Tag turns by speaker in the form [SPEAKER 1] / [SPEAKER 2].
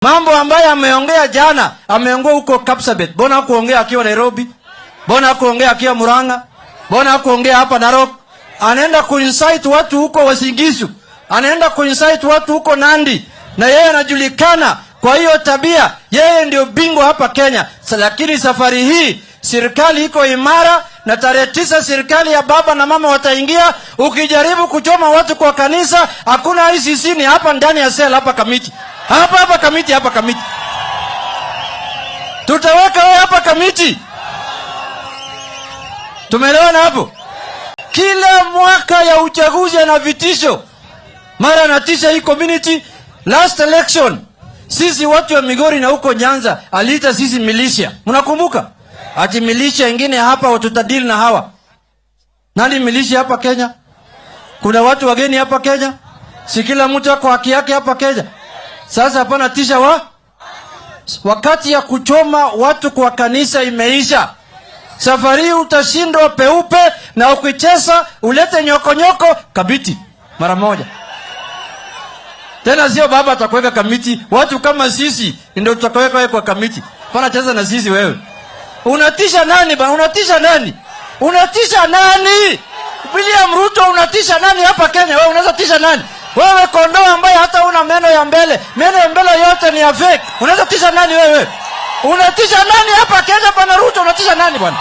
[SPEAKER 1] Mambo ambayo ameongea jana, ameongea huko Kapsabet. Mbona hakuongea akiwa Nairobi? Mbona hakuongea akiwa Murang'a? Mbona hakuongea hapa Narok? Anaenda kuincite watu huko Uasin Gishu, anaenda kuincite watu huko Nandi, na yeye anajulikana kwa hiyo tabia. Yeye ndio bingwa hapa Kenya. Lakini safari hii serikali iko imara, na tarehe 9 serikali ya baba na mama wataingia. Ukijaribu kuchoma watu kwa kanisa, hakuna ICC, ni hapa ndani ya cell hapa Kamiti, hapa hapa Kamiti, hapa Kamiti tutaweka wewe hapa Kamiti. Tumeelewana hapo? Kila mwaka ya uchaguzi ana vitisho, mara anatisha hii community. Last election sisi watu wa Migori na huko Nyanza aliita sisi militia, mnakumbuka? Ati militia ingine hapa tutadili na hawa. Nani militia hapa Kenya? Kuna watu wageni hapa Kenya? Si kila mtu ako haki yake hapa Kenya? Sasa hapana tisha wa wakati ya kuchoma watu kwa kanisa imeisha. Safari hii utashindwa peupe, na ukicheza ulete nyokonyoko Kamiti mara moja. Tena sio baba atakuweka Kamiti, watu kama sisi ndio tutakaweka wewe kwa Kamiti. Pana cheza na sisi wewe. Unatisha nani bana? Unatisha nani? Unatisha nani? William Ruto, unatisha nani hapa Kenya? Wewe unaweza tisha nani? Wewe kondoo ambaye hata una meno ya mbele, meno ya mbele yote ni ya fake. Unaweza tisha nani wewe? Unatisha nani hapa Kenya bana Ruto? Unatisha nani bwana?